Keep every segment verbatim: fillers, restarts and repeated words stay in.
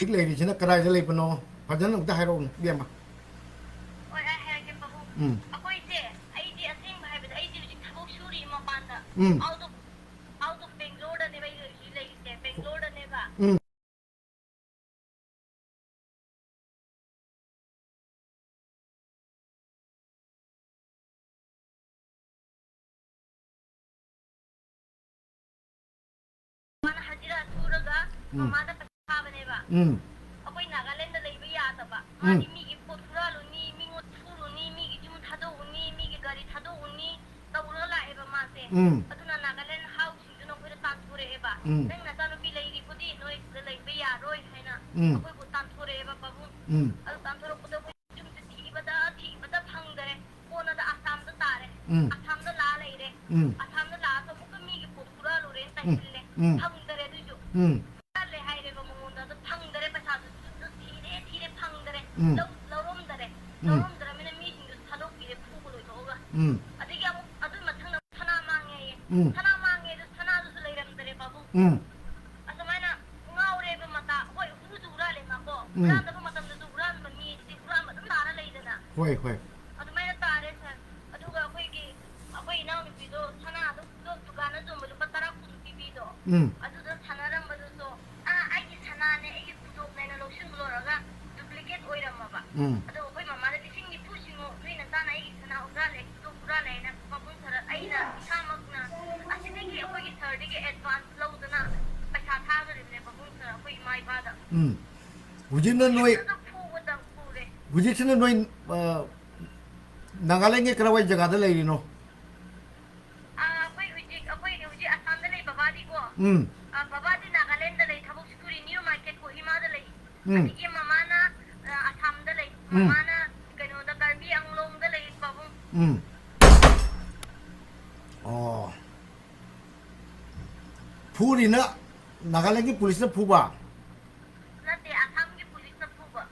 ꯍꯧꯖꯤꯛ ꯂꯩꯔꯤꯁꯤꯅ ꯀꯗꯥꯏꯗ ꯂꯩꯕꯅꯣ? ꯐꯖꯅ ꯑꯝꯇ ꯍꯥꯏꯔꯛꯎꯅꯦ, ꯏꯕꯦꯝꯃ꯫ ꯍꯣꯏ, ꯑꯩ ꯍꯥꯏꯔꯛꯀꯦ, ꯄꯥꯕꯨꯡ꯫ ꯎꯝ꯫ ꯑꯩꯈꯣꯏꯁꯦ, ꯑꯩꯗꯤ ꯑꯁꯦꯡꯕ ꯍꯥꯏꯕꯗ, ꯑꯩꯗꯤ ꯍꯧꯖꯤꯛ ꯊꯕꯛ ꯁꯨꯔꯤ ꯃꯄꯥꯟꯗ꯫ ꯎꯝ꯫ Out of, out of ꯕꯦꯡꯒ꯭ꯂꯣꯔꯗꯅꯦꯕ ꯑꯩ ꯍꯧꯖꯤꯛ ꯂꯩꯔꯤꯁꯦ, ꯕꯦꯡꯒ꯭ꯂꯣꯔꯗꯅꯦꯕ꯫ ꯎꯝ꯫ ꯃꯥꯅ ꯍꯖꯤꯔꯥ ꯁꯨꯔꯒ ꯎꯝ꯫ ꯃꯃꯥꯗ ꯄꯩꯁꯥ ꯊꯥꯕꯅꯦꯕ꯫ ꯎꯝ꯫ ꯑꯩꯈꯣꯏ ꯅꯥꯒꯥꯂꯦꯟꯗ ꯂꯩꯕ ꯌꯥꯗꯕ꯫ ꯎꯝ꯫ ꯃꯥꯗꯤ ꯃꯤꯒꯤ ꯄꯣꯠ ꯍꯨꯔꯥꯜꯂꯨꯅꯤ, ꯃꯤꯉꯣꯟ ꯐꯨꯔꯨꯅꯤ, ꯃꯤꯒꯤ ꯌꯨꯝ ꯊꯥꯗꯣꯛꯎꯅꯤ, ꯃꯤꯒꯤ ꯒꯥꯔꯤ ꯊꯥꯗꯣꯛꯎꯅꯤ, ꯇꯧꯔꯒ ꯂꯥꯛꯑꯦꯕ ꯃꯥꯁꯦ꯫ ꯎꯝ꯫ ꯑꯗꯨꯅ ꯅꯥꯒꯥꯂꯦꯟ ꯍꯥꯎꯁꯁꯤꯡꯗꯨꯅ ꯑꯩꯈꯣꯏꯗ ꯇꯥꯟꯊꯣꯔꯛꯑꯦꯕ꯫ ꯎꯝ꯫ "ꯅꯪ ꯅꯆꯥꯅꯨꯄꯤ ꯂꯩꯔꯤꯕꯨꯗꯤ ꯅꯣꯏ ꯁꯤꯗ ꯂꯩꯕ ꯌꯌꯥꯔꯣꯏ" ꯍꯥꯏꯅ ꯎꯝ꯫ ꯑꯩꯈꯣꯏꯕꯨ ꯇꯥꯟꯊꯣꯔꯛꯑꯦꯕ ꯄꯥꯕꯨꯡ꯫ ꯎꯝ꯫ ꯑꯗꯨ ꯇꯥꯟꯊꯣꯔꯛꯄꯗ ꯑꯩꯈꯣꯏ ꯌꯨꯝꯁꯦ ꯊꯤꯕꯗ ꯊꯤꯕꯗ ꯐꯪꯗꯔꯦ꯫ ꯀꯣꯟꯅꯗ ꯑꯁꯥꯝꯗ ꯇꯥꯔꯦ꯫ ꯎꯝ꯫ ꯑꯁꯥꯝꯗ ꯂꯥꯛꯑ ꯂꯩꯔꯦ꯫ ꯎꯝ꯫ ꯑꯁꯥꯝꯗ ꯂꯥꯛꯑꯒ ꯑꯃꯨꯛꯀ ꯃꯤꯒꯤ ꯄꯣꯠ ꯍꯨꯔꯥꯜꯂꯨꯔꯦꯅ ꯎꯝ꯫ ꯇꯥꯏꯁꯤꯜꯂꯦ꯫ ꯎꯝ꯫ ꯐꯪꯗꯔꯦ ꯑꯗꯨꯏꯁꯨ꯫ ꯎꯝ꯫ ꯍꯨꯔꯥꯜꯂꯦ ꯍꯥꯏꯔꯦꯕ ꯃꯉꯣꯟꯗ, ꯑꯗꯣ ꯐꯪꯗꯔꯦ, ꯄꯩꯁꯥꯗꯨꯁꯨ ꯊꯤꯔꯦ ꯊꯤꯔꯦ ꯐꯪꯗꯔꯦ꯫ ꯎꯝ꯫ ꯂꯧ-, ꯂꯧꯔꯝꯗꯔꯦ꯫ ꯎꯝ꯫ ꯂꯧꯔꯝꯗ꯭ꯔꯃꯤꯅ ꯃꯤꯁꯤꯡꯗꯨꯁꯨ ꯊꯥꯗꯣꯛꯄꯤꯔꯦ ꯐꯨꯕ ꯂꯣꯏꯊꯣꯛꯑꯒ꯫ ꯎꯝ꯫ ꯑꯗꯒꯤ ꯑꯃꯨꯛ ꯑꯗꯨꯏ ꯃꯊꯪꯗ ꯁꯅꯥ ꯃꯥꯡꯉꯦꯌꯦ꯫ ꯎꯝ꯫ ꯁꯅꯥ ꯃꯥꯡꯉꯦ ꯑꯗꯣ ꯁꯅꯥꯗꯨꯁꯨ ꯂꯩꯔꯝꯗꯔꯦ ꯄꯥꯕꯨꯡ꯫ ꯎꯝ꯫ ꯑꯗꯨꯃꯥꯏꯅ ꯉꯥꯎꯔꯦꯕ ꯃꯇꯥ꯫ ꯍꯣꯏ, ꯍꯨꯔꯥꯟꯁꯨ ꯍꯨꯔꯥꯜꯂꯦ ꯃꯥꯀꯣ꯫ ꯎꯝ꯫ ꯍꯨꯔꯥꯟꯗꯕ ꯃꯇꯝꯗꯁꯨ ꯍꯨꯔꯥꯟꯕ ꯃꯤꯁꯤꯗꯤ ꯍꯨꯔꯥꯟꯕ ꯑꯗꯨꯝ ꯇꯥꯔ ꯂꯩꯗꯅ꯫ ꯍꯣꯏ, ꯍꯣꯏ꯫ ꯑꯗꯨꯃꯥꯏꯅ ꯇꯥꯔꯦ ꯁꯥꯔ꯫ ꯑꯗꯨꯒ ꯑꯩꯈꯣꯏꯒꯤ, ꯑꯩꯈꯣꯏ ꯏꯅꯥꯎꯅꯨꯄꯤꯗꯣ ꯁꯅꯥꯗꯣ ꯗꯨꯀꯥꯟꯗ ꯌꯣꯟꯕ ꯂꯨꯄꯥ ꯇꯔꯥ ꯀꯨꯟ ꯄꯤꯕꯤꯗꯣ꯫ ꯎꯝ꯫ ꯑꯗꯨꯗ ꯁꯥꯟꯅꯔꯝꯕꯗꯨꯁꯨ, "ꯑꯥ, ꯑꯩꯒꯤ ꯁꯅꯥꯅꯦ, ꯑꯩꯒꯤ ꯈꯨꯗꯣꯞꯅꯦꯅ" ꯂꯧꯁꯤꯟꯕ ꯂꯣꯏꯔꯒ duplicate ꯑꯣꯏꯔꯝꯃꯕ꯫ ꯎꯝ꯫ ꯑꯗꯣ ꯑꯩꯈꯣꯏ ꯃꯃꯥꯗ, "ꯂꯤꯁꯤꯡ ꯅꯤꯐꯨ ꯁꯤꯡꯉꯣ, ꯅꯣꯏ ꯅꯆꯥꯅ ꯑꯩꯒꯤ ꯁꯅꯥ ꯍꯨꯔꯥꯜꯂꯦ, ꯈꯨꯗꯣꯞ ꯍꯨꯔꯥꯜꯂꯦ" ꯍꯥꯏꯅ ꯃꯕꯨꯡ ꯁꯥꯔ ꯑꯩꯅ ꯏꯁꯥꯃꯛꯅ ꯑꯁꯤꯗꯒꯤ ꯑꯩꯈꯣꯏꯒꯤ ꯁꯥꯔꯗꯒꯤ advance ꯂꯧꯗꯅ ꯄꯩꯁꯥ ꯊꯥꯈ꯭ꯔꯤꯕꯅꯦ ꯃꯕꯨꯡ ꯁꯥꯔ ꯑꯩꯈꯣꯏ ꯏꯃꯥ ꯏꯄꯥꯗ꯫ ꯎꯝ꯫ ꯍꯧꯖꯤꯛꯅ ꯅꯣꯏ, ꯑꯗꯨꯗ ꯐꯨꯕꯗ ꯐꯨꯔꯦ꯫ ꯍꯧꯖꯤꯛꯁꯤꯅ ꯅꯣꯏ, ꯑ, ꯅꯥꯒꯥꯂꯦꯟꯒꯤ ꯀꯔꯥꯏꯋꯥꯏ ꯖꯒꯥꯗ ꯂꯩꯔꯤꯅꯣ? ꯑ, ꯑꯩꯈꯣꯏ ꯍꯧꯖꯤꯛ, ꯑꯩꯈꯣꯏ ꯍꯧꯖꯤꯛ ꯑꯁꯥꯝꯗ ꯂꯩ ꯕꯕꯥꯗꯤꯀꯣ꯫ ꯎꯝ꯫ ꯑ, ꯕꯕꯥꯗꯤ ꯅꯥꯒꯥꯂꯦꯟꯗ ꯂꯩ, ꯊꯕꯛ ꯁꯨꯔꯤ, ꯅ꯭ꯌꯨ ꯃꯥꯔꯀꯦꯠ ꯀꯣꯍꯤꯃꯥꯗ ꯂꯩ꯫ ꯎꯝ꯫ ꯑꯗꯒꯤ ꯃꯃꯥꯅ, ꯑ, ꯑꯁꯥꯝꯗ ꯂꯩ꯫ ꯎꯝ꯫ ꯃꯃꯥꯅ ꯀꯩꯅꯣꯗ, ꯀꯥꯔꯕꯤ ꯑꯪꯂꯣꯡꯗ ꯂꯩ, ꯄꯥꯕꯨꯡ꯫ ꯎꯝ꯫ ꯑꯣ꯫ ꯐꯨꯔꯤꯅ ꯅꯥꯒꯥꯂꯦꯟꯒꯤ ꯄꯨꯂꯤꯁꯅ ꯐꯨꯕ? ꯅꯠꯇꯦ, ꯑꯁꯥꯝꯒꯤ ꯄꯨꯂꯤꯁꯅ ꯐꯨꯕ꯫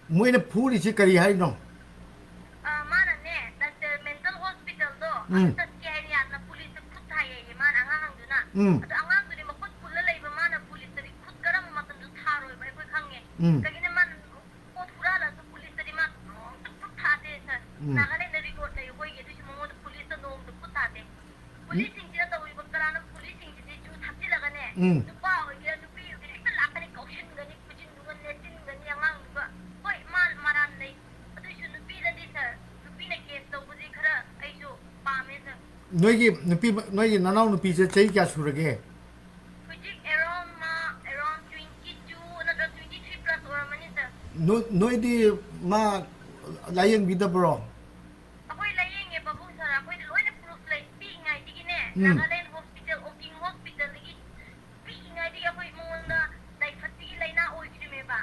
ꯃꯣꯏꯅ ꯐꯨꯔꯤꯁꯤ ꯀꯔꯤ ꯍꯥꯏꯅꯣ? ꯑ, ꯃꯥꯅꯅꯦ, ꯗꯥꯛꯇꯔ ꯃꯦꯟꯇꯜ ꯍꯣꯁꯄꯤꯇꯥꯜꯗꯣ, ꯎꯝ꯫ ꯑꯗꯨ ꯆꯠꯀꯦ ꯍꯥꯏꯅ ꯌꯥꯝꯅ ꯄꯨꯂꯤꯁꯇ ꯈꯨꯠ ꯊꯥꯏꯌꯦꯌꯦ, ꯃꯥꯅ ꯑꯉꯥꯡꯗꯨꯅ꯫ ꯎꯝ꯫ ꯑꯗꯣ ꯑꯉꯥꯡꯗꯨꯗꯤ ꯃꯈꯨꯠ ꯄꯨꯜꯂ ꯂꯩꯕ, ꯃꯥꯅ ꯄꯨꯂꯤꯁꯇꯗꯤ ꯈꯨꯠ ꯀꯔꯝꯕ ꯃꯇꯝꯗ ꯊꯥꯔꯣ ꯎꯝ꯫ ꯀꯩꯒꯤꯅꯣ ꯃꯥꯅ ꯄꯣꯠ ꯍꯨꯔꯥꯜꯂꯁꯨ ꯄꯨꯂꯤꯁꯇꯗꯤ ꯃꯥ ꯅꯣꯡꯃꯇ ꯈꯨꯠ ꯊꯥꯗꯦ, ꯁꯥꯔ꯫ ꯎꯝ꯫ ꯅꯥꯒꯥꯂꯦꯟꯗ ꯔꯦꯀꯣꯔꯗ ꯂꯩ ꯑꯩꯈꯣꯏꯒꯤ, ꯑꯗꯨꯏꯁꯨ ꯃꯉꯣꯟꯗ ꯄꯨꯂꯤꯁꯇ ꯅꯣꯡꯃꯇ ꯈꯨꯠ ꯊꯥꯗꯦ꯫ ꯎꯝ꯫ ꯄꯨꯂꯤꯁꯁꯤꯡꯁꯤꯅ ꯇꯧꯔꯤꯕ ꯀꯅꯥꯅꯣ? ꯄꯨꯂꯤꯁꯁꯤꯡꯁꯤꯗꯤ ꯌꯨ ꯊꯛꯆꯤꯜꯂꯒꯅꯦ, ꯎꯝ꯫ ꯅꯨꯄꯥ ꯑꯣꯏꯒꯦꯔꯥ ꯅꯨꯄꯤ ꯑꯣꯏꯒꯦꯔꯥ ꯍꯦꯛꯇ ꯂꯥꯛꯀꯅꯤ, ꯀꯧꯁꯤꯟꯒꯅꯤ, ꯈꯨꯖꯤꯟꯗꯨꯒ ꯅꯦꯠꯁꯤꯟꯒꯅꯤ ꯑꯉꯥꯡꯗꯨꯒ꯫ ꯍꯣꯏ, ꯃꯥ ꯃꯔꯥꯟ ꯂꯩ, ꯑꯗꯨꯏꯁꯨ ꯅꯨꯄꯤꯗꯗꯤ, ꯁꯥꯔ, ꯅꯨꯄꯤꯅ ꯀꯦꯁ ꯇꯧꯕꯁꯤ ꯈꯔ ꯑꯩꯁꯨ ꯄꯥꯝꯃꯦ, ꯁꯥꯔ꯫ ꯅꯣꯏꯒꯤ ꯅꯨꯄꯤ, ꯅꯣꯏꯒꯤ ꯅꯅꯥꯎ ꯅꯨꯄꯤꯁꯦ ꯆꯍꯤ ꯀꯌꯥ ꯁꯨꯔꯒꯦ? ꯍꯧꯖꯤꯛ around ꯃꯥ around twenty two ꯅꯠꯇ꯭ꯔ twenty three plus ꯑꯣꯏꯔꯝꯃꯅꯤ, ꯁꯥꯔ꯫ ꯅꯣꯏ, ꯅꯣꯏꯗꯤ ꯃꯥ ꯂꯥꯌꯦꯡꯕꯤꯗꯕ꯭ꯔꯣ? ꯑꯩꯈꯣꯏ ꯂꯥꯌꯦꯡꯉꯦ ꯄꯥꯕꯨꯡ, ꯁꯥꯔ꯫ ꯑꯩꯈꯣꯏꯗꯤ ꯂꯣꯏꯅ ꯄ꯭ꯔꯨꯐ ꯂꯩ꯫ ꯄꯤꯛꯏꯉꯩꯗꯒꯤꯅꯦ, ꯎꯝ꯫ ꯅꯥꯒꯥꯂꯦꯟ ꯍꯣꯁꯄꯤꯇꯥꯜ, ꯑꯣꯀꯤꯡ ꯍꯣꯁꯄꯤꯇꯥꯜꯗꯒꯤ ꯄꯤꯛꯏꯉꯩꯗꯒꯤ ꯑꯩꯈꯣꯏ ꯃꯉꯣꯟꯗ ꯇꯥꯏꯐꯠꯇꯒꯤ ꯂꯥꯏꯅꯥ ꯑꯣꯏꯈ꯭ꯔꯤꯃꯦꯕ꯫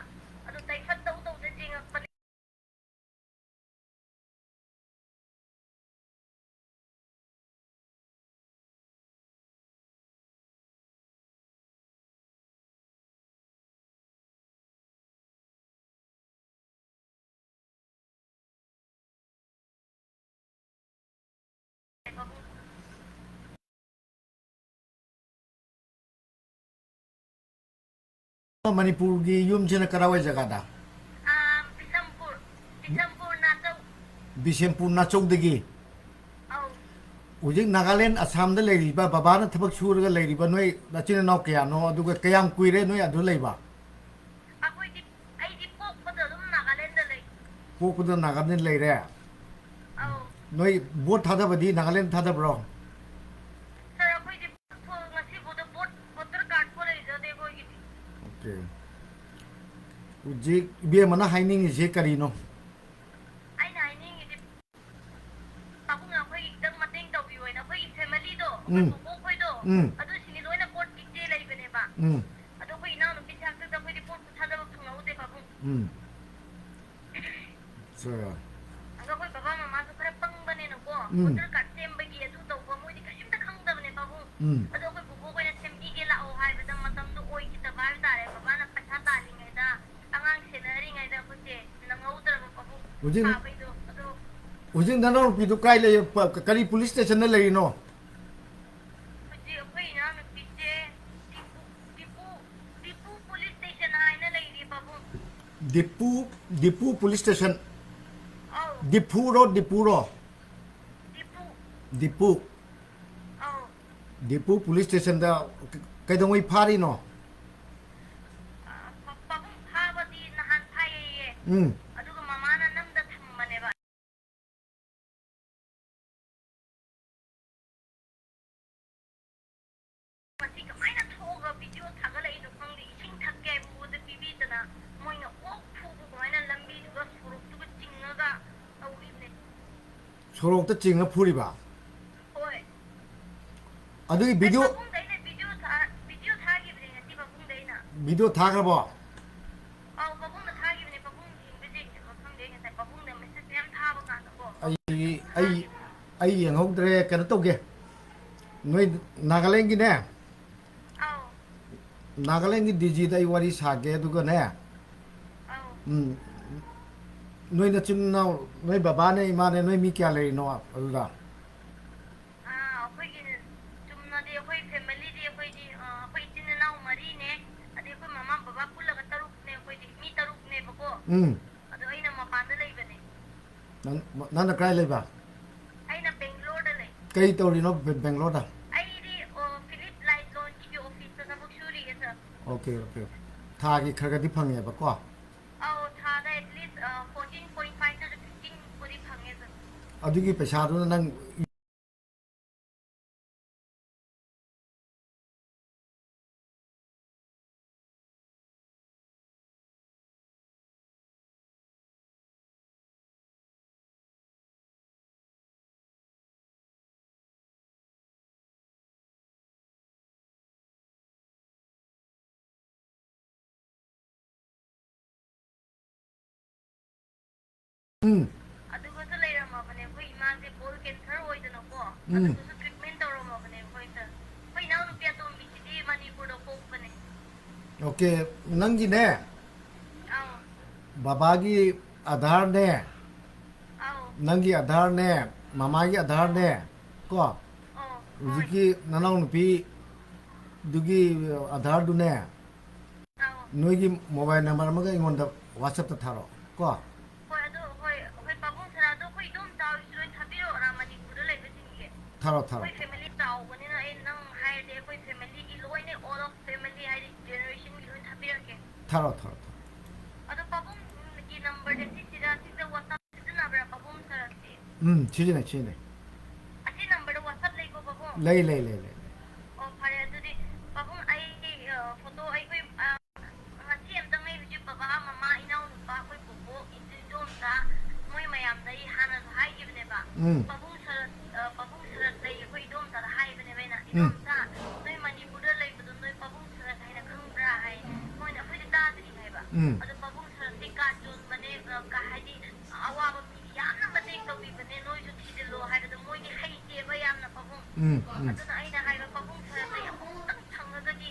ꯑꯗꯣ ꯇꯥꯏꯐꯠ ꯇꯧ ꯇꯧꯗ ꯌꯦꯡꯉꯛꯄꯅꯦ꯫ ꯃꯅꯤꯄꯨꯔꯒꯤ ꯌꯨꯝꯁꯤꯅ ꯀꯔꯥꯏꯋꯥꯏ ꯖꯒꯥꯗ? ꯑꯥ, ꯕꯤꯁꯝꯄꯨꯔ, ꯕꯤꯁꯝꯄꯨꯔ ꯅꯥꯆꯧ꯫ ꯕꯤꯁꯦꯝꯄꯨꯔ ꯅꯥꯆꯧꯗꯒꯤ? ꯑꯧ꯫ ꯍꯧꯖꯤꯛ ꯅꯥꯒꯥꯂꯦꯟ, ꯑꯁꯥꯝꯗ ꯂꯩꯔꯤꯕ, ꯕꯕꯥꯅ ꯊꯕꯛ ꯁꯨꯔꯒ ꯂꯩꯔꯤꯕ ꯅꯣꯏ ꯅꯆꯤꯟ ꯅꯅꯥꯎ ꯀꯌꯥꯅꯣ? ꯑꯗꯨꯒ ꯀꯌꯥꯝ ꯀꯨꯏꯔꯦ ꯅꯣꯏ ꯑꯗꯨ ꯂꯩꯕ? ꯑꯩꯈꯣꯏꯗꯤ, ꯑꯩꯗꯤ ꯄꯣꯛꯄꯗ ꯑꯗꯨꯝ ꯅꯥꯒꯥꯂꯦꯟꯗ ꯂꯩ꯫ ꯄꯣꯛꯄꯗ ꯅꯥꯒꯥꯂꯦꯟ ꯂꯩꯔꯦ? ꯑꯧ꯫ ꯅꯣꯏ ꯚꯣꯠ ꯊꯥꯗꯕꯗꯤ ꯅꯥꯒꯥꯂꯦꯟ ꯊꯥꯗꯕ꯭ꯔꯣ? ꯁꯥꯔ, ꯑꯩꯈꯣꯏꯗꯤ ꯉꯁꯤꯐꯥꯎꯗ ꯚꯣꯠ, ꯚꯣꯇꯔ ꯀꯥꯔꯗ ꯐꯥꯎ ꯂꯩꯖꯗꯦ ꯑꯩꯈꯣꯏꯒꯤꯗꯤ꯫ ꯑꯣꯀꯦ꯫ ꯍꯧꯖꯤꯛ ꯏꯕꯦꯝꯃꯅ ꯍꯥꯏꯅꯤꯡꯉꯤꯁꯦ ꯀꯔꯤꯅꯣ? ꯑꯩꯅ ꯍꯥꯏꯅꯤꯡꯉꯤꯗꯤ, ꯄꯥꯕꯨꯡꯅ ꯑꯩꯈꯣꯏꯒꯤ ꯈꯤꯇꯪ ꯃꯇꯦꯡ ꯇꯧꯕꯤꯌꯣꯅ ꯑꯩꯈꯣꯏꯒꯤ ꯐꯦꯃꯤꯂꯤꯗꯣ, ꯑꯩꯈꯣꯏ ꯎꯝ꯫ ꯕꯣꯕꯣꯛ ꯈꯣꯏꯗꯣ, ꯎꯝ꯫ ꯑꯗꯨꯁꯤꯡꯗꯤ ꯂꯣꯏꯅ ꯚꯣꯠ ꯄꯤꯛꯇꯦ ꯂꯩꯕꯅꯦꯕ꯫ ꯎꯝ꯫ ꯑꯗꯣ ꯑꯩꯈꯣꯏ ꯏꯅꯥꯎꯅꯨꯄꯤꯁꯦ ꯍꯟꯗꯛꯇ ꯑꯩꯈꯣꯏꯗꯤ ꯚꯣꯠꯄꯨ ꯊꯥꯗꯕ ꯐꯪꯍꯧꯗꯦ, ꯄꯥꯕꯨꯡ꯫ ꯎꯝ꯫ ꯑꯠꯆꯥ꯫ ꯑꯗꯣ ꯑꯩꯈꯣꯏ ꯕꯕꯥ ꯃꯃꯥꯁꯨ ꯈꯔ ꯄꯪꯕꯅꯤꯅꯀꯣ, ꯎꯝ꯫ ꯚꯣꯇꯔ ꯀꯥꯔꯗ ꯁꯦꯝꯕꯒꯤ ꯑꯗꯨ ꯇꯧꯕ ꯃꯣꯏꯗꯤ ꯀꯔꯤꯝꯇ ꯈꯪꯗꯕꯅꯦ, ꯄꯥꯕꯨꯡ꯫ ꯎꯝ꯫ ꯑꯗꯣ ꯑꯩꯈꯣꯏ ꯕꯣꯕꯣꯛ ꯍꯣꯏꯅ ꯁꯦꯝꯕꯤꯒꯦ ꯂꯥꯛꯑꯣ ꯍꯥꯏꯕꯗ ꯃꯇꯝꯗꯣ ꯑꯣꯏꯈꯤꯗꯕ ꯍꯥꯏꯕ ꯇꯥꯔꯦ, ꯕꯕꯥꯅ ꯄꯩꯁꯥ ꯇꯥꯜꯂꯤꯉꯩꯗ ꯑꯉꯥꯡ ꯁꯦꯟꯅꯔꯤꯉꯩꯗ ꯑꯩꯈꯣꯏꯁꯦ ꯅꯪꯍꯧꯗ꯭ꯔꯕ ꯄꯥꯕꯨꯡ꯫ ꯍꯧꯖꯤꯛ ꯊꯥꯕꯩꯗꯣ ꯑꯗꯣ ꯍꯧꯖꯤꯛ ꯅꯅꯥꯎꯅꯨꯄꯤꯗꯨ ꯀꯥꯏ ꯂꯩ? ꯄ-, ꯀꯔꯤ ꯄꯨꯂꯤꯁ ꯁ꯭ꯇꯦꯁꯟꯗ ꯂꯩꯔꯤꯅꯣ? ꯍꯧꯖꯤꯛ ꯑꯩꯈꯣꯏ ꯏꯅꯥꯎꯅꯨꯄꯤꯁꯦ ꯗꯤꯄꯨ, ꯗꯤꯄꯨ, ꯗꯤꯄꯨ ꯄꯨꯂꯤꯁ ꯁ꯭ꯇꯦꯁꯟ ꯍꯥꯏꯅ ꯂꯩꯔꯤ, ꯄꯥꯕꯨꯡ꯫ Dipu, Dipu police station. ꯑꯧ꯫ ꯗꯤꯐꯨꯔꯣ, ꯗꯤꯄꯨꯔꯣ? ꯗꯤꯄꯨ꯫ ꯗꯤꯄꯨ꯫ ꯑꯧ꯫ ꯗꯤꯄꯨ ꯄꯨꯂꯤꯁ ꯁ꯭ꯇꯦꯁꯟꯗ ꯀꯩꯗꯧꯉꯩ ꯐꯥꯔꯤꯅꯣ? ꯑ, ꯄꯥ-, ꯄꯥꯕꯨꯡ ꯐꯥꯕꯗꯤ ꯅꯍꯥꯟ ꯐꯥꯏꯌꯦꯌꯦ꯫ ꯎꯝ꯫ ꯑꯗꯨꯒ ꯃꯃꯥꯅ ꯅꯝꯗ ꯊꯝꯕꯅꯦꯕ꯫ ꯃꯁꯤ ꯀꯃꯥꯏꯅ ꯊꯣꯛꯑꯒ ꯚꯤꯗꯤꯑꯣ ꯊꯥꯒꯠꯂꯛꯏꯅꯣ ꯈꯪꯗꯦ꯫ ꯏꯁꯤꯡ ꯊꯛꯀꯦ ꯍꯥꯏꯕ ꯃꯉꯣꯟꯗ ꯄꯤꯕꯤꯗꯅ ꯃꯣꯏꯅ ꯑꯣꯛ ꯐꯨꯕ ꯀꯃꯥꯏꯅ ꯂꯝꯕꯤꯗꯨꯒ ꯁꯣꯔꯣꯛꯇꯨꯒ ꯆꯤꯡꯉꯒ ꯇꯧꯔꯤꯕꯅꯦ꯫ ꯁꯣꯔꯣꯛꯇ ꯆꯤꯡꯉ ꯐꯨꯔꯤꯕ? ꯍꯣꯏ꯫ ꯑꯗꯨꯒꯤ ꯑꯩ ꯚꯤꯗꯤꯑꯣ ꯄꯥꯕꯨꯡꯗ ꯑꯩꯅ ꯚꯤꯗꯤꯑꯣ ꯊꯥ-, ꯚꯤꯗꯤꯑꯣ ꯊꯥꯈꯤꯕꯅꯦ ꯉꯁꯤ ꯄꯥꯕꯨꯡꯗ ꯑꯩꯅ꯫ ꯚꯤꯗꯤꯑꯣ ꯊꯥꯈ꯭ꯔꯕꯣ? ꯑꯧ, ꯄꯥꯕꯨꯡꯗ ꯊꯥꯈꯤꯕꯅꯦ꯫ ꯄꯥꯕꯨꯡ ꯌꯦꯡꯕ꯭ꯔꯥ ꯌꯦꯡꯗꯕ꯭ꯔꯥ ꯈꯪꯗꯦ꯫ ꯑꯩ ꯉꯁꯥꯏ ꯄꯥꯕꯨꯡꯗ ꯃꯦꯁꯦꯖ ꯃꯌꯥꯝ ꯊꯥꯕ ꯀꯥꯟꯗꯀꯣ꯫ ꯑꯩ, ꯑꯩ, ꯑꯩ ꯌꯦꯡꯍꯧꯗ꯭ꯔꯦ꯫ ꯀꯩꯅꯣ ꯇꯧꯒꯦ, ꯅꯣꯏ ꯅꯥꯒꯥꯂꯦꯟꯒꯤꯅꯦ, ꯑꯧ꯫ ꯅꯥꯒꯥꯂꯦꯟꯒꯤ ꯗꯤ ꯖꯤꯗ ꯑꯩ ꯋꯥꯔꯤ ꯁꯥꯒꯦ, ꯑꯗꯨꯒꯅꯦ, ꯑꯧ꯫ ꯎꯝ, ꯅꯣꯏ ꯅꯆꯤꯟ ꯅꯅꯥꯎ, ꯅꯣꯏ ꯕꯕꯥꯅꯦ, ꯏꯃꯥꯅꯦ, ꯅꯣꯏ ꯃꯤ ꯀꯌꯥ ꯂꯩꯔꯤꯅꯣ ꯑꯗꯨꯗ? ꯑꯥ, ꯑꯩꯈꯣꯏꯒꯤ ꯆꯨꯝꯅꯗꯤ ꯑꯩꯈꯣꯏ ꯐꯦꯃꯤꯂꯤꯗꯤ ꯑꯩꯈꯣꯏꯗꯤ, ꯑꯥ, ꯑꯩꯈꯣꯏ ꯏꯆꯤꯟ ꯏꯅꯥꯎ ꯃꯔꯤꯅꯦ, ꯑꯗꯩ ꯑꯩꯈꯣꯏ ꯃꯃꯥ ꯕꯕꯥ ꯄꯨꯜꯂꯒ ꯇꯔꯨꯛꯅꯦ, ꯑꯩꯈꯣꯏꯗꯤ ꯃꯤ ꯇꯔꯨꯛꯅꯦꯕꯀꯣ꯫ ꯎꯝ꯫ ꯑꯗꯣ ꯑꯩꯅ ꯃꯄꯥꯟꯗ ꯂꯩꯕꯅꯦ꯫ ꯅꯪ, ꯅꯪꯅ ꯀꯥꯏ ꯂꯩꯕ? ꯑꯩꯅ ꯕꯦꯡꯒ꯭ꯂꯣꯔꯗ ꯂꯩ꯫ ꯀꯩ ꯇꯧꯔꯤꯅꯣ ꯕꯦ-, ꯕꯦꯡꯒ꯭ꯂꯣꯔꯗ? ꯑꯩꯗꯤ, ꯑꯣ, ꯐꯤꯂꯤꯞ ꯂꯥꯏꯠ ꯂꯣꯟꯁꯀꯤ ꯑꯣꯐꯤꯁꯇ ꯊꯕꯛ ꯁꯨꯔꯤꯌꯦ, ꯁꯥꯔ꯫ Okay, okay. ꯊꯥꯒꯤ ꯈꯔ ꯈꯔꯗꯤ ꯐꯪꯉꯦꯕꯀꯣ? ꯑꯧ, ꯊꯥꯗ at least, ꯑ, fourteen point five to fifteen ꯕꯨꯗꯤ ꯐꯪꯉꯦ, ꯁꯥꯔ꯫ ꯑꯗꯨꯒꯤ ꯄꯩꯁꯥꯗꯨꯅ ꯅꯪ ꯎꯝ꯫ ꯑꯗꯨꯒꯁꯨ ꯂꯩꯔꯝꯃꯕꯅꯦ ꯑꯩꯈꯣꯏ ꯏꯃꯥꯁꯦ ꯕꯣꯜ ꯀꯦꯟꯁꯔ ꯑꯣꯏꯗꯅꯀꯣ꯫ ꯎꯝ꯫ ꯑꯗꯨꯒꯁꯨ ꯇ꯭ꯔꯤꯠꯃꯦꯟ ꯇꯧꯔꯝꯃꯕꯅꯦ ꯑꯩꯈꯣꯏ ꯁꯥꯔ꯫ ꯑꯩꯈꯣꯏ ꯏꯅꯥꯎꯅꯨꯄꯤ ꯑꯇꯣꯝꯕꯤꯁꯤꯗꯤ ꯃꯅꯤꯄꯨꯔꯗ ꯄꯣꯛꯄꯅꯦ꯫ ꯑꯣꯀꯦ, ꯅꯪꯒꯤꯅꯦ, ꯑꯧ꯫ ꯕꯕꯥꯒꯤ ꯑꯙꯥꯔꯅꯦ, ꯑꯧ꯫ ꯅꯪꯒꯤ ꯑꯙꯥꯔꯅꯦ, ꯃꯃꯥꯒꯤ ꯑꯙꯥꯔꯅꯦ, ꯀꯣ? ꯑꯧ, ꯍꯣꯏ꯫ ꯍꯧꯖꯤꯛꯀꯤ ꯅꯅꯥꯎꯅꯨꯄꯤꯗꯨꯒꯤ ꯑꯙꯥꯔꯗꯨꯅꯦ, ꯑꯧ꯫ ꯅꯣꯏꯒꯤ ꯃꯣꯕꯥꯏꯜ ꯅꯝꯕꯔ ꯑꯃꯒ ꯑꯩꯉꯣꯟꯗ WhatsApp-ꯇ ꯊꯥꯔꯛꯑꯣ ꯀꯣ꯫ ꯍꯣꯏ, ꯑꯗꯨ, ꯍꯣꯏ, ꯍꯣꯏ, ꯄꯥꯕꯨꯡ ꯁꯥꯔ, ꯑꯗꯣ ꯑꯩꯈꯣꯏ ꯏꯗꯣꯝꯆꯥ ꯍꯣꯏꯁꯨ ꯂꯣꯏ ꯊꯥꯕꯤꯔꯛꯑꯣꯔꯥ, ꯃꯅꯤꯄꯨꯔꯗ ꯂꯩꯕꯁꯤꯡꯒꯤ? ꯊꯥꯔꯛꯑꯣ, ꯊꯥꯔꯛꯑꯣ꯫ ꯑꯩꯈꯣꯏ family ꯆꯥꯎꯕꯅꯤꯅ ꯑꯩ ꯅꯪ ꯍꯥꯏꯔꯗꯤ ꯑꯩꯈꯣꯏ family-ꯒꯤ ꯂꯣꯏꯅ, all of family ꯍꯥꯏꯗꯤ generation-ꯒꯤ ꯂꯣꯏ ꯊꯥꯕꯤꯔꯛꯀꯦ꯫ ꯊꯥꯔꯛꯑꯣ, ꯊꯥꯔꯛꯑꯣ, ꯊꯥꯔꯛꯑꯣ꯫ ꯑꯗꯣ ꯄꯥꯕꯨꯡꯒꯤ number-ꯁꯦ ꯁꯤꯁꯤꯔꯥ, ꯁꯤꯁꯤꯗ WhatsApp ꯁꯤꯖꯤꯟꯅꯕ꯭ꯔꯥ ꯄꯥꯕꯨꯡ ꯁꯥꯔꯁꯦ? ꯎꯝ, ꯁꯤꯖꯤꯟꯅꯩ, ꯁꯤꯖꯤꯟꯅꯩ꯫ ꯑꯁꯤ number-ꯗ WhatsApp ꯂꯩꯀꯣ ꯄꯥꯕꯨꯡ? ꯂꯩ, ꯂꯩ, ꯂꯩ, ꯂꯩ, ꯂꯩ꯫ ꯑꯣ, ꯐꯔꯦ ꯑꯗꯨꯗꯤ ꯄꯥꯕꯨꯡ, ꯑꯩ, ꯑ, photo ꯑꯩꯈꯣꯏ, ꯑ, ꯉꯁꯤ ꯑꯝꯇꯪ ꯑꯩ ꯍꯧꯖꯤꯛ ꯕꯕꯥ, ꯃꯃꯥ, ꯏꯅꯥꯎꯅꯨꯄꯥ, ꯑꯩꯈꯣꯏ ꯕꯣꯕꯣꯛ, ꯏꯆꯦ, ꯏꯗꯣꯝꯆꯥ, ꯃꯣꯏ ꯃꯌꯥꯝꯗ ꯑꯩ ꯍꯥꯟꯅꯁꯨ ꯍꯥꯏꯈꯤꯕꯅꯦꯕ꯫ ꯎꯝ꯫ ꯄꯥꯕꯨꯡ ꯁꯔꯠ, ꯑ, ꯄꯥꯕꯨꯡ ꯁꯔꯠ ꯂꯩ, ꯑꯩꯈꯣꯏ ꯏꯗꯣꯝꯆꯥꯗ ꯍꯥꯏꯕꯅꯦꯕ ꯑꯩꯅ, ꯎꯝ꯫ "ꯏꯗꯣꯝꯆꯥ, ꯅꯣꯏ ꯃꯅꯤꯄꯨꯔꯗ ꯂꯩꯕꯗꯣ ꯅꯣꯏ ꯄꯥꯕꯨꯡ ꯁꯔꯠ ꯍꯥꯏꯅ ꯈꯪꯕ꯭ꯔꯥ?" ꯍꯥꯏ꯫ ꯃꯣꯏꯅ, "ꯑꯩꯈꯣꯏꯗꯤ ꯇꯥꯗ꯭ꯔꯤ" ꯍꯥꯏꯕ꯫ ꯎꯝ꯫ ꯑꯗꯣ ꯄꯥꯕꯨꯡ ꯁꯔꯠꯇꯤ card ꯌꯣꯟꯕꯅꯦ, ꯑ, ꯀ-, ꯍꯥꯏꯗꯤ ꯑꯋꯥꯕ ꯃꯤꯒꯤ ꯌꯥꯝꯅ ꯃꯇꯦꯡ ꯇꯧꯕꯤꯕꯅꯦ, ꯅꯣꯏꯁꯨ ꯊꯤꯖꯤꯜꯂꯣ ꯍꯥꯏꯕꯗꯣ ꯃꯣꯏꯗꯤ ꯍꯩꯇꯦꯕ ꯌꯥꯝꯅ ꯄꯥꯕꯨꯡ꯫ ꯎꯝ, ꯎꯝ꯫ ꯑꯗꯨꯅ ꯑꯩꯅ ꯍꯥꯏꯕ, ꯄꯥꯕꯨꯡ ꯁꯔꯠ ꯂꯩ ꯑꯃꯨꯛꯇꯪ ꯐꯪꯉꯒꯗꯤ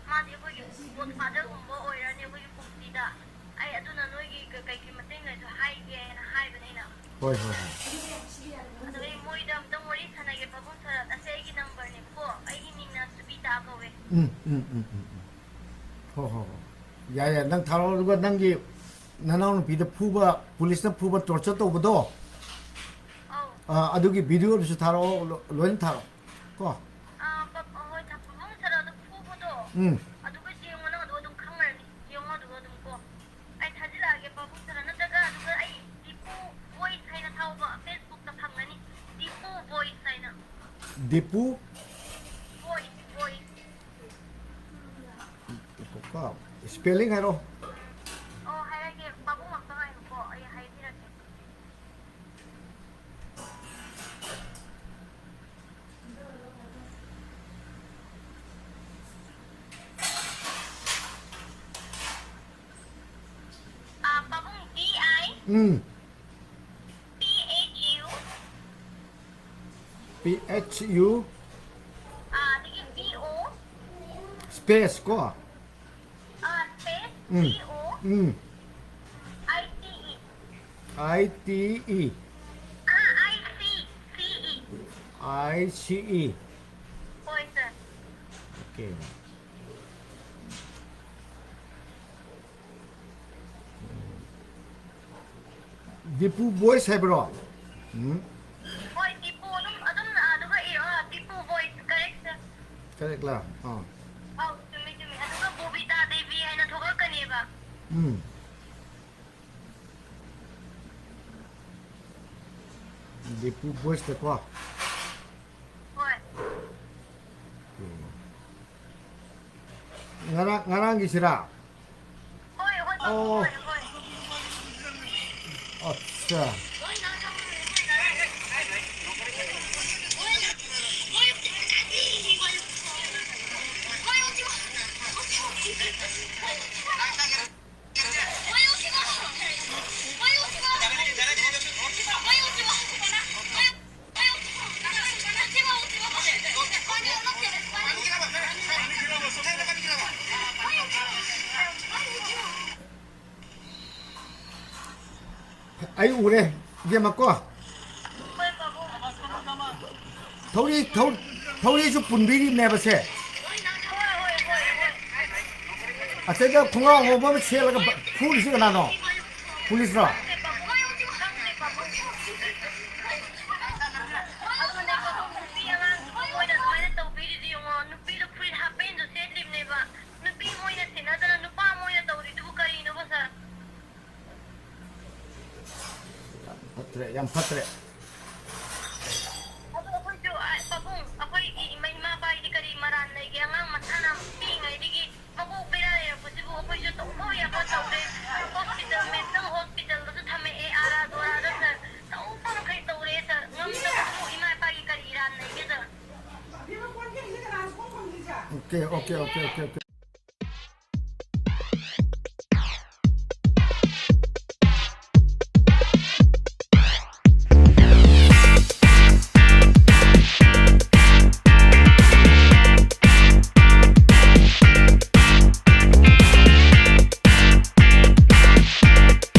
ꯃꯥꯗꯤ ꯑꯩꯈꯣꯏꯒꯤ godfather-ꯒꯨꯝꯕ ꯑꯣꯏꯔꯅꯤ ꯑꯩꯈꯣꯏꯒꯤ ꯄꯨꯟꯁꯤꯗ꯫ ꯑꯩ ꯑꯗꯨꯅ ꯅꯣꯏꯒꯤ ꯀ-, ꯀꯩꯒꯤ ꯃꯇꯦꯡ ꯂꯩꯔꯁꯨ ꯍꯥꯏꯒꯦꯅ ꯍꯥꯏꯕꯅꯦ ꯑꯩꯅ꯫ ꯍꯣꯏ, ꯍꯣꯏ, ꯍꯣꯏ꯫ ꯑꯗꯣ ꯑꯩ ꯃꯣꯏꯗ ꯑꯝꯇꯪ ꯋꯥꯔꯤ ꯁꯥꯟꯅꯒꯦ, ꯄꯥꯕꯨꯡ ꯁꯔꯠ꯫ ꯑꯁꯦ ꯑꯩꯒꯤ number-ꯅꯦꯕꯀꯣ꯫ ꯑꯩꯒꯤ ꯃꯤꯡꯅ ꯁꯨꯕꯤꯇꯥ ꯀꯧꯋꯦ꯫ ꯎꯝ, ꯎꯝ, ꯎꯝ, ꯎꯝ, ꯎꯝ꯫ ꯍꯣꯏ, ꯍꯣꯏ, ꯍꯣꯏ꯫ ꯌꯥꯏ, ꯌꯥꯏ꯫ ꯅꯪ ꯊꯥꯔꯛꯑꯣ, ꯑꯗꯨꯒ ꯅꯪꯒꯤ ꯅꯅꯥꯎꯅꯨꯄꯤꯗ ꯐꯨꯕ, ꯄꯨꯂꯤꯁꯅ ꯐꯨꯕ, torture ꯇꯧꯕꯗꯣ, ꯑꯧ꯫ ꯑ, ꯑꯗꯨꯒꯤ video-ꯗꯨꯁꯨ ꯊꯥꯔꯛꯑꯣ, ꯂꯣ-, ꯂꯣꯏꯅ ꯊꯥꯔꯛꯑꯣ꯫ ꯀꯣ? ꯑꯥ, ꯄ-, ꯍꯣꯏ, ꯊꯝ-, ꯄꯥꯕꯨꯡ ꯁꯔ ꯑꯗꯨ ꯐꯨꯕꯗꯣ, ꯎꯝ꯫ ꯑꯗꯨꯒ ꯌꯦꯡꯉꯣ, ꯅꯪ ꯑꯗꯨ ꯑꯗꯨꯝ ꯈꯪꯉꯅꯤ꯫ ꯌꯦꯡꯉꯣ ꯑꯗꯨꯒ ꯑꯗꯨꯝ ꯀꯣ꯫ ꯑꯩ ꯊꯥꯖꯤꯜꯂꯛꯑꯒꯦ, ꯄꯥꯕꯨꯡ ꯁꯔ꯫ ꯅꯠꯇ꯭ꯔꯒ ꯑꯗꯨꯒ ꯑꯩ ꯗꯤꯄꯨ voice ꯍꯥꯏꯅ ꯊꯥꯎꯕ, Facebook-ꯇ ꯐꯪꯒꯅꯤ꯫ ꯗꯤꯄꯨ voice ꯍꯥꯏꯅ꯫ ꯗꯤꯄꯨ? Voice, voice꯫ ꯀꯣ, spelling ꯍꯥꯏꯔꯣ꯫ ꯑꯣ, ꯍꯥꯏꯔꯒꯦ꯫ ꯄꯥꯕꯨꯡ ꯑꯝꯇ ꯉꯥꯏꯌꯨꯀꯣ, ꯑꯩ ꯍꯥꯏꯕꯤꯔꯛꯀꯦ꯫ ꯑꯥ, ꯄꯥꯕꯨꯡ, D I um. P H U꯫ P H U꯫ ꯑꯥ, ꯑꯗꯒꯤ B O꯫ Space ꯀꯣ꯫ Ah, space, um. B O꯫ Um. I T E꯫ I T E꯫ Ah, I C, C E꯫ I C E꯫ ꯍꯣꯏ, sir꯫ Okay꯫ Dipu voice ꯍꯥꯏꯕ꯭ꯔꯣ? ꯎꯝ꯫ ꯍꯣꯏ, ꯗꯤꯄꯨ ꯑꯗꯨꯝ, ꯑꯗꯨꯝ ꯑꯗꯨꯒ ꯏꯔꯣ, Dipu voice, ꯀꯔꯦꯛ, sir. ꯀꯔꯦꯛꯂꯥ? ꯑꯥ꯫ ꯑꯧ, ꯆꯨꯝꯃꯤ, ꯆꯨꯝꯃꯤ꯫ ꯑꯗꯨꯒ ꯕꯣꯕꯤꯇꯥ ꯗꯦꯕꯤ ꯍꯥꯏꯅ ꯊꯣꯛꯂꯛꯀꯅꯦꯕ꯫ ꯎꯝ꯫ ꯗꯤꯄꯨ ꯕꯣꯏꯁꯇꯀꯣ꯫ ꯍꯣꯏ꯫ ꯎꯝ꯫ ꯉꯔꯥꯡ, ꯉꯔꯥꯡꯒꯤꯁꯤꯔꯥ? ꯍꯣꯏ, ꯍꯣꯏ, ꯄꯥꯕꯨꯡ, ꯑꯣ꯫ ꯍꯣꯏ, ꯍꯣꯏ꯫ ꯑꯠꯆꯥ꯫ ꯑꯩ ꯎꯔꯦ, ꯏꯕꯦꯝꯃ ꯀꯣ꯫ ꯊꯧꯔꯤ, ꯊꯧ-, ꯊꯧꯔꯤꯁꯨ ꯄꯨꯟꯕꯤꯔꯤꯕꯅꯦꯕ ꯁꯦ꯫ ꯑꯁꯤꯗ ꯈꯣꯡꯒ꯭ꯔꯥꯎ ꯑꯉꯧꯕ ꯑꯃ ꯁꯦꯠꯂꯒ ꯕ-, ꯐꯨꯔꯤꯁꯤ ꯀꯅꯥꯅꯣ? ꯄꯨꯂꯤꯁꯔꯣ? ꯑꯗꯨꯅꯦ ꯄꯥꯕꯨꯡ, ꯅꯨꯄꯤ ꯑꯉꯥꯡꯗꯨꯕꯨ ꯃꯣꯏꯅ ꯑꯗꯨꯃꯥꯏꯅ ꯇꯧꯕꯤꯔꯤꯗꯤ ꯌꯦꯡꯉꯣ, ꯅꯨꯄꯤꯗꯣ ꯐꯨꯔꯤꯠ ꯍꯥꯞ ꯄꯦꯟꯗꯨ ꯁꯦꯠꯂꯤꯕꯅꯦꯕ, ꯅꯨꯄꯤ ꯃꯣꯏꯅ ꯁꯦꯠꯅꯗꯅ ꯅꯨꯄꯥ ꯃꯣꯏꯅ ꯇꯧꯔꯤꯗꯨꯕꯨ ꯀꯔꯤꯅꯣꯕ ꯁꯥꯔ? ꯐꯠꯇ꯭ꯔꯦ, ꯌꯥꯝ ꯐꯠꯇ꯭ꯔꯦ꯫ ꯑꯗꯣ ꯑꯩꯈꯣꯏꯁꯨ, ꯑ, ꯄꯥꯕꯨꯡ, ꯑꯩꯈꯣꯏꯒꯤ ꯏꯃꯥ, ꯏꯃꯥ ꯏꯄꯥꯒꯤꯗꯤ ꯀꯔꯤ ꯃꯔꯥꯜ ꯂꯩꯒꯦ? ꯑꯉꯥꯡ ꯃꯁꯥꯅ ꯄꯤꯛꯏꯉꯩꯗꯒꯤ ꯃꯀꯣꯛ ꯕꯦꯔꯥ ꯂꯩꯔꯛꯄꯁꯤꯕꯨ ꯑꯩꯈꯣꯏꯁꯨ ꯇꯧꯕ ꯌꯥꯕ ꯇꯧꯔꯦ꯫ ꯍꯣꯁꯄꯤꯇꯥꯜ, ꯃꯦꯟꯇꯜ ꯍꯣꯁꯄꯤꯇꯥꯜꯗꯁꯨ ꯊꯝꯃꯛꯑꯦ, ꯑꯥꯔꯥ ꯗꯣꯔꯥꯗ ꯁꯥꯔ꯫ ꯇꯧꯕ ꯃꯈꯩ ꯇꯧꯔꯦ ꯁꯥꯔ꯫ ꯉꯝꯗꯕꯗꯨꯕꯨ ꯏꯃꯥ ꯏꯄꯥꯒꯤ ꯀꯔꯤ ꯏꯔꯥꯟ ꯂꯩꯒꯦ sir? Okay, okay, okay, okay, okay.